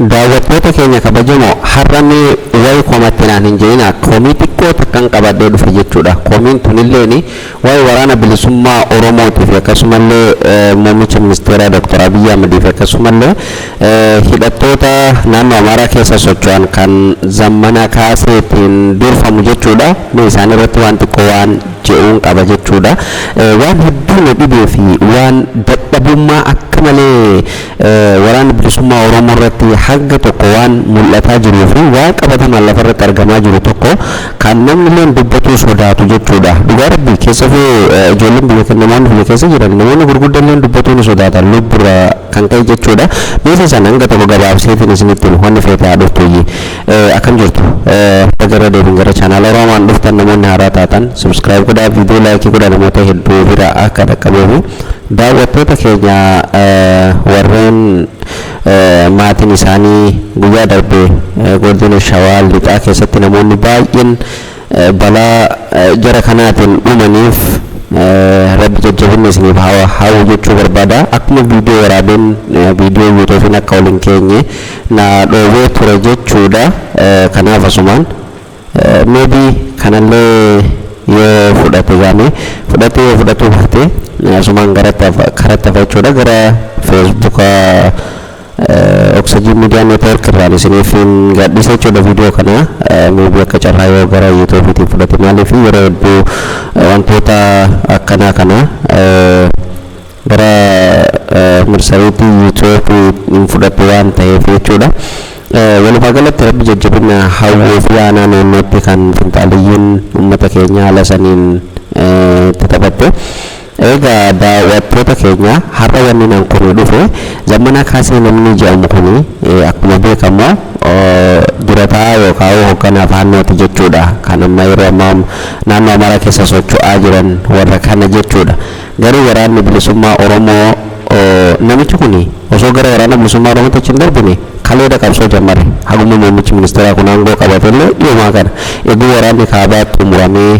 Daawwattoota keenya kabajamoo, har'a mee wayi komattinaan hin jedhinaa, komii xiqqoo takkan qabadhee dhufe jechuudha. Komiin tunilleeni waa'ee Waraana Bilisummaa Oromootii fi akkasumallee Muummicha Ministeeraa Dr. Abiyyi Ahmadii fi akkasumallee hidhattoota naannoo Amaaraa keessa socho'an kan Zammanaa Kaaseetiin durfamu jechuudha. Mee isaan irratti waan xiqqoo waan je'uun qaba jechuudha. Waan hedduu na dhibee fi waan dadhabummaa akka malee Waraana Bilisummaa Oromoo irratti hanga tokko waan mul'ataa jiruu fi waan qabatamaan lafa irratti argamaa jiru tokko kan namni illeen dubbatuu sodaatu jechuudha. Dhugaa Rabbii, keessafuu ijoolleen biyya keenya, namoonni biyya keessa jiran, namoonni gurguddan illeen dubbatuu ni sodaatan lubburra kan ka'e jechuudha. Meeshaa sana hanga tokko gabaabseetiin isinitti himu, wanni feete haa dhuftuyyii. Akkam jirtu? Baga irra deebiin gara chaanaala Oromaan dhuftan. Namoonni haaraa taatan subscribe godhaa, viidiyoo like godhaa, namoota hedduu bira akka dhaqqabuufi. Daawwattoota keenya warreen maatiin isaanii guyyaa darbe godina Shawaa Lixaa keessatti namoonni baay'een balaa jara kanaatiin dhumaniif Rabbi jajjabinna isiniif haa hawwu jechuu barbaada. Akkuma viidiyoo waraabeen viidiyoo YouTube'n akka ol hin keenye na dhoowwee ture jechuudha. Kanaaf asumaan maybe kanallee yoo fudhate gaame fudhatee, yoo fudhatuu baate asumaan garatti karatti hafa jechuudha. Gara Facebooka Oxygen Media Network irraan isiniif hin gadhiisa jechuudha viidiyoo kana. Maybe akka carraa yoo gara YouTubeetiin fudhate, maaliif yeroo hedduu wantoota akkanaa kana gara marsariitii YouTube hin fudhatu waan ta'eef jechuudha. Walumaa galatti Rabbi jajjabina hawwuu fi aanaa naannootti kan finxaaliyyiin uummata keenya haala saniin itti taphatte. Egaa daawwattoota keenya, har'a wanni nan kun dhufe, Zammanaa Kaasee namni jedhamu kuni akkuma beekamu durataa yookaan hoogganaa Faannooti jechuudha. Kan amma yeroo ammaa naannoo Amaaraa keessa socho'aa jiran warra kana jechuudha. Garuu Waraanni Bilisummaa Oromoo, namichi kuni osoo gara Waraana Bilisummaa Oromootti achi hin darbine kaleeda qabsoo jammare. Haguma muummichi ministeeraa kun aangoo qabatellee dhiyoomaa kana eeguu waraanni kaabaa xumuramee,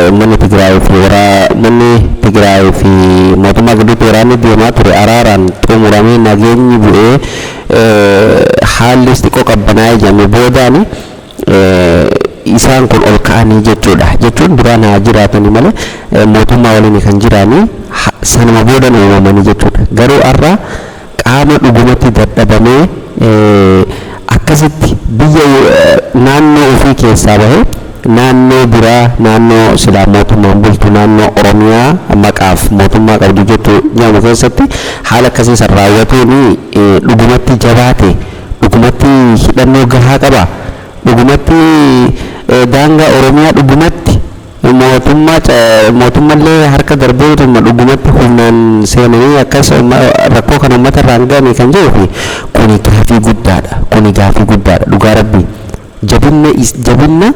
uummanni Tigraay fi uummanni Tigraay fi mootummaa gidduutti waraanni deemaa ture araaraan xumuramee, nageenyi bu'ee, haalli xiqqoo qabbanaa'ee jedhame boodaani isaan kun ol ka'anii jechuudha. Jechuun duraan haa jiraatanii malee mootummaa waliin kan jiraanii sanuma boodan uumamanii jechuudha. Garuu har'a qaama dhugumatti dadhabamee akkasitti biyya naannoo ofii keessaa bahee naannoo biraa, naannoo silaa mootummaan bultu, naannoo Oromiyaa maqaaf mootummaa qabdu jettu jedhamu keessatti haala akkasii san raawwatuun dhugumatti jabaate, dhugumatti hidhannoo gahaa qaba, dhugumatti daangaa Oromiyaa dhugumatti mootummaa mootummallee harka darbeetuma dhugumatti humnaan seenanii akkas rakkoo kana uummata irraan ga'anii kan jedhu fi kuni gaafii guddaadha. Kuni gaafii guddaadha, dhugaa Rabbii. Jabinna, jabinna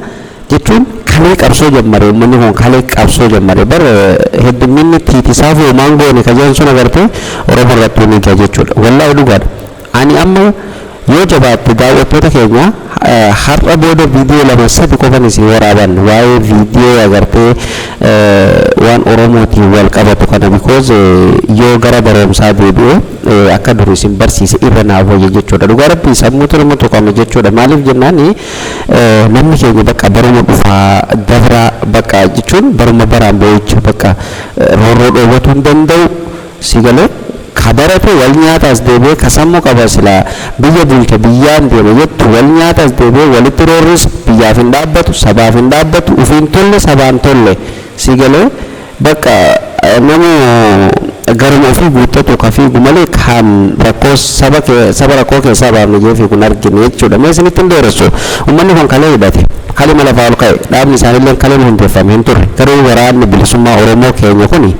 jechuun kalee qabsoo jammare, uummanni kun kalee qabsoo jammare bar heddumminni tiitisaaf homaan goone ka jedhan sun agartee Oromoo irratti ni ga'a jechuudha. Wallaahi dhugaadha. Ani amma yoo jabaatte, daawwattoota keenya, har'a booda viidiyoo lama sadi qofan isin waraaban waa'ee viidiyoo agartee waan Oromootiin wal qabatu kana, because yoo gara barumsaa deebi'e akka dur isin barsiise irra naaf wayya jechuudha. Dhugaa Rabbii, sammuutu nama tuqame jechuudha. Maaliif jennaani, namni keenya bakka baruma dhufaa dabraa bakka jechuun baruma baraan boo'icha bakka roorroo dhoowwatuu hin danda'u. Si galee, ka barate wal nyaataas deebi'ee, ka sammuu qaba silaa biyya bulcha, biyyaan deema jettu wal nyaataas deebi'ee walitti roorris, biyyaaf hin dhaabbatu, sabaaf hin dhaabbatu, ufiin tolle, sabaan tolle. Si galee, bakka nama garuma ofii guuttatu ka fiigu malee kan rakkoo saba saba rakkoo keessaa baafne jee fiigu hin argine jechuudha. Mee isinitti hin dheeressu. Uummanni kun kalee hidhate, kalima lafaa ol ka'e, dhaabni isaaniillee kaleen hundeeffame hin turre. Garuu Waraanni Bilisummaa Oromoo keenya kuni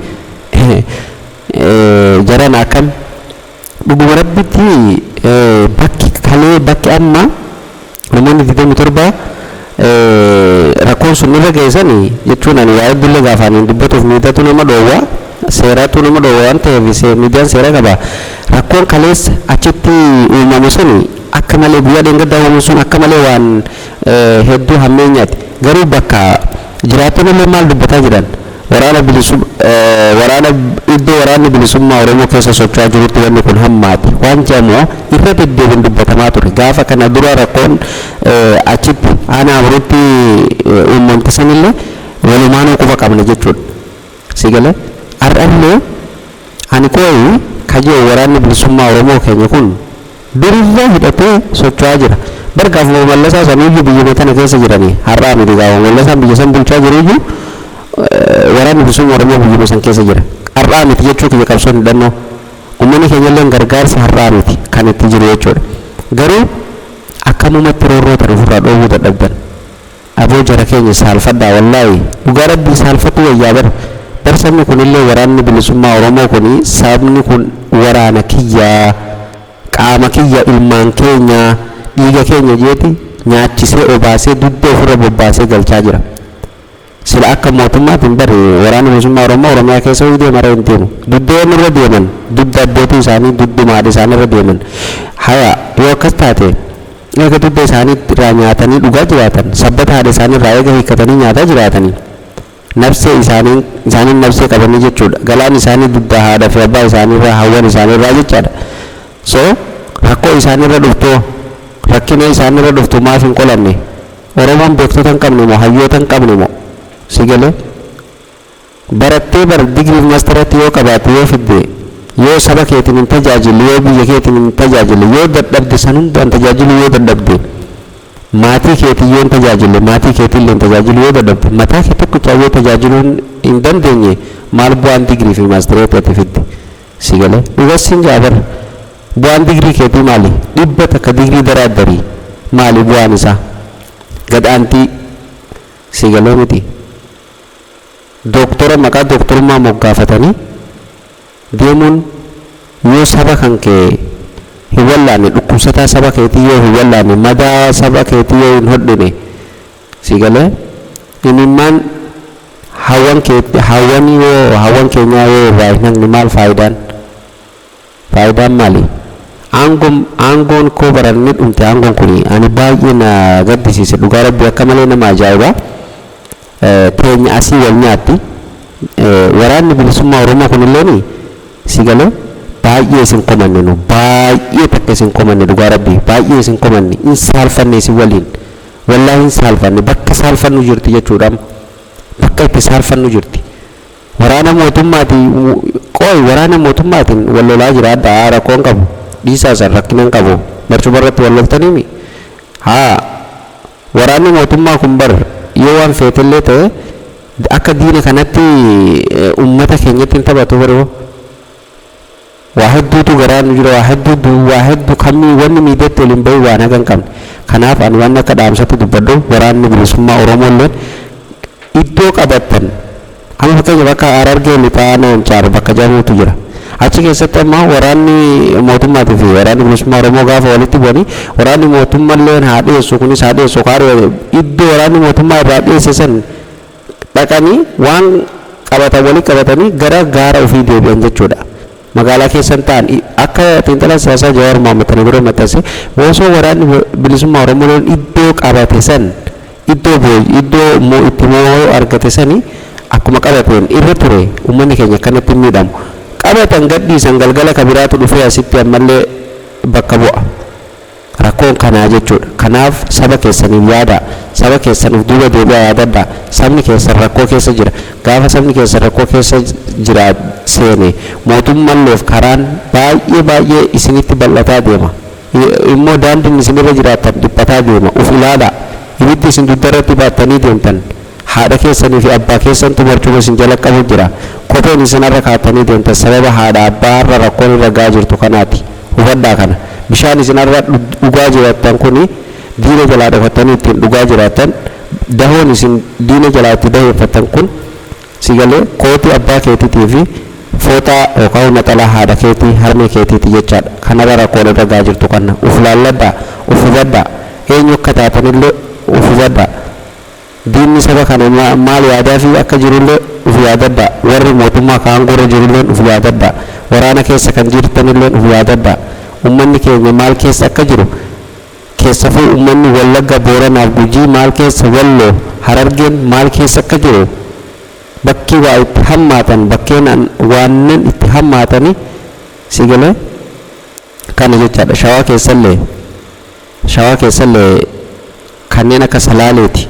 jaran akkam, dhuguma Rabbitti, bakki kalee, bakki amma namoonni 27 rakkoon sun irra geessani jechuun, ani waa'ee dullee gaafaan dubbatuuf miidhatu nama dhoowwa, seeratu nama dhoowwa waan ta'eef, miidiyaan seera qaba. Rakkoon kaleessa achitti uumame suni akka malee, guyyaa dheengaddaa uumame sun akka malee waan hedduu hammeenyaati. Garuu bakka jiraattonni illee maal dubbataa jiran? Waraana bilisum waraana iddoo waraanni bilisummaa Oromoo keessa socho'aa jirutti wanni kun hammaate waan jedhamu irra deddeebiin dubbatamaa ture. Gaafa kana dura rakkoon achitti aanaa Amuruutti uumamte sanillee walumaanuu quba qabna jechuudha. Si galee? Har'allee ani kooyi kajee'u waraanni bilisummaa Oromoo keenya kun durirraa hidhatee socho'aa jira. Bar gaafuma Mallasaa saniyyuu biyyuma tana keessa jiranii, har'aa miti, gaafuma Mallasaan biyya san bulchaa jiruyyuu waraanni bilisummaa Oromoo biyyuma san keessa jira. Har'aa miti jechuu kiyya. Qabsoon hidhannoo uummanni keenya illee gargaarsa har'aa miti kan itti jiru jechuudha. Garuu akkamumatti roorroo tan ofirraa dhoowwuu dadhabdan? Aboo jara keenya, saalfadhaa, wallaahi, dhugaa rabbii saalfatu wayyaa. Bar sabni kunillee, waraanni bilisummaa Oromoo kuni, sabni kun waraana kiyyaa, qaama kiyya, ilmaan keenya, dhiiga keenya jeeti nyaachisee, obaasee, dugda ofirra bobbaasee galchaa jira. Sila akka mootummaatiin bari waraanni bilisummaa Oromoo Oromiyaa keessa hojii deema irra hin deemu. Dugda yoon irra deeman, dugda abbootii isaanii, dugduma haadha isaanii irra deeman. Haya, yoo akkas taate, eega dugda isaanii irraa nyaatanii dhugaa jiraatan, sabbata haadha isaanii irraa eega hiikkatanii nyaataa jiraatanii, nafsee isaanii isaaniin nafsee qabanii jechuudha. Galaan isaanii dugda haadha fi abbaa isaanii irraa, hawwan isaanii irraa jechaadha. So rakkoo isaanii irra dhuftoo, rakkina isaanii irra dhuftu maaf hin qolanne? Oromoon beektota hin qabne moo, hayyoota hin qabne moo? Si galee? Barattee bar digriif maastaratti yoo qabaatte, yoo fidde, yoo saba keetiin hin tajaajille, yoo biyya keetiin hin tajaajille, yoo dadhabde, san hundaan tajaajilu yoo dadhabde, maatii keetii yoo hin tajaajille, maatii keetii illee hin tajaajilu yoo dadhabde, mataa kee tokkichaa yoo tajaajiluu hin dandeenye, maal bu'aan digrii fi maastireetii ati fidde? Si galee? Dhugas siin jaa bar, bu'aan digrii keetii maali? 100 digrii daraaddarii maali bu'aan isaa? Gadhaantii. Si galee miti? Dooktora maqaa dooktorummaa moggaafatanii deemuun, yoo saba kan kee hin wallaanne, dhukkubsataa saba keetii yoo hin wallaanne, madaa saba keetii yoo hin hodhine, si galee, imimmaan hawwan kee, hawwan yoo hawwan keenyaa yoo irraa hin haqne, maal faayidaan? Faayidaan maali? Aangoon koo barannee dhumte. Aangoon kun ani baay'ee na gaddisiise, dhugaa rabbii, akka malee nama ajaa'iba. Teenya asii wal nyaatti. Waraanni bilisummaa Oromoo kunilleen, si galee, baay'ee isin komanne, nu baay'ee takka isin komanne, dhugaa rabbii baay'ee isin komanne. Hin saalfanne isin waliin, wallaahi hin saalfanne. Bakka saalfannu jirti jechuudha, bakka itti saalfannu jirti. Waraana mootummaati qooyi, waraana mootummaatiin wal lolaa jira adda, rakkoon qabu dhiisaa, san rakkina hin qabu. Barcuma irratti wal loltaniimi. Haa, waraanni mootummaa kun bar yoo waan feetellee ta'e akka diina kanatti ummata keenyatti hin taphatu bari. Waa hedduutu garaa nu jira, waa hedduu, waa hedduu kamii wanni miidiyaatti waliin bahu waan haga hin qabne. Kanaaf ani waan akka dhaamsatti dubbadhu, waraanni bilisummaa Oromoo illee iddoo qabattan, amma fakkeenya bakka Harargee Lixaa Naancaar bakka jedhamutu jira. Achi keessatti amma waraanni mootummaatii fi waraanni bilisummaa Oromoo gaafa walitti bu'anii, waraanni mootummallee haa dhiyeessu, kunis haa dhiyeessu, haa iddoo waraanni mootummaa irraa dhiyeesse san dhaqanii waan qabatan walii qabatanii gara gaara ofii deebi'an jechuudha. Magaalaa keessan ta'an akka xiinxalaa siyaasaa Jawaar Mohaammed kana dura maxxanse, osoo waraanni bilisummaa Oromoo iddoo qabate san, iddoo iddoo itti moo argate sani akkuma qabateen irra ture, uummanni keenya akkanatti hin miidhamu. Qabatan gadhiisan, galgala kabiraatu dhufee asitti ammallee bakka bu'a. Rakkoon kanaa jechuudha. Kanaaf saba keessaniif yaada, saba keessaniif duuba deebi'aa yaadadhaa. Sabni keessan rakkoo keessa jira. Gaafa sabni keessan rakkoo keessa jira seene, mootummalleef karaan baay'ee baay'ee isinitti bal'ataa deema. Immoo daandiin isinirra jiraattan dhiphataa deema. Uf ilaalaa. Ibiddi isin dugdarratti baattanii deemtan, haadha keessanii fi abbaa keessantu barcuma isin jala qabu jira. Kopheen isin har'a kaatanii deemtan sababa haadha abbaa har'a rakkoon irra gahaa jirtu kanaati. Hubadhaa kana. Bishaan isin har'a dhugaa jiraattan kuni, diina jalaa dhokattanii ittiin dhugaa jiraattan, dahoon isin diina jalaa itti daheeffattan kun, si galee, kootii abbaa keetiitii fi fooxaa yookaan naxalaa haadha keetii, harmee keetiiti jechaadha. Kanarra rakkoon irra gahaa jirtu kana uf laalladhaa, uf hubadhaa, eenyu akka taatanillee uf hubadhaa. Diinni saba kana maal yaadaa fi akka jirullee uf yaadadhaa. Warri mootummaa kaangoorra jirullee uf yaadadhaa. Waraana keessa kan jirtanillee uf yaadadhaa. Ummanni keenya maal keessa akka jiru, keessafuu ummanni Wallagga, Booranaaf Gujii maal keessa, Walloo, Harargeen maal keessa akka jiru. Bakki waa itti hammaatan, bakkeen waannen itti hammaatani si galee kana jechaadha. Shawaa keessallee kanneen akka Salaaleeti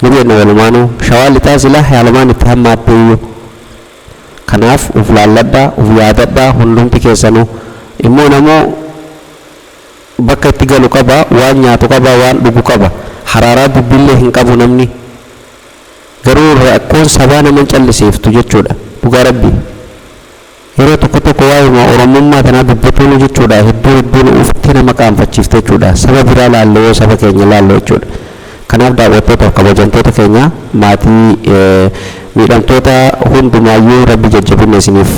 ni beekna walumaanuu. Shawaa Lixaa silaa haalumaan itti hammaatte iyyuu. Kanaaf uf laalladhaa, uf yaadadhaa hundumti keessanuu. Immoo namoo bakka itti galu qaba, waan nyaatu qaba, waan dhugu qaba, haraaraa dubbillee hin qabu namni. Garuu rakkoon sabaa nama hin callisiiftu jechuudha. Dhugaa Rabbi, yeroo tokko tokko waa'ee Oromummaa tanaa dubbatuun jechuudha hedduu hedduun ufitti nama qaanfachiifte jechuudha, saba biraa laalle yoo saba keenya laalle jechuudha. Kanaaf daawwattootaaf kabajamtoota keenya, maatii miidhamtoota hundumaayyuu Rabbi jajjabina isiniif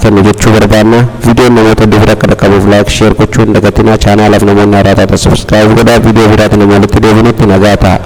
kennu jechuu barbaanna. Viidiyoon namoota hedduu bira akka dhaqqabuuf like, share gochuu hin dagatinaa. Chaanaalaaf namoonni haaraa taatan subscribe godhaa. Viidiyoo biraatti nama walitti deebinutti nagaa ta'a.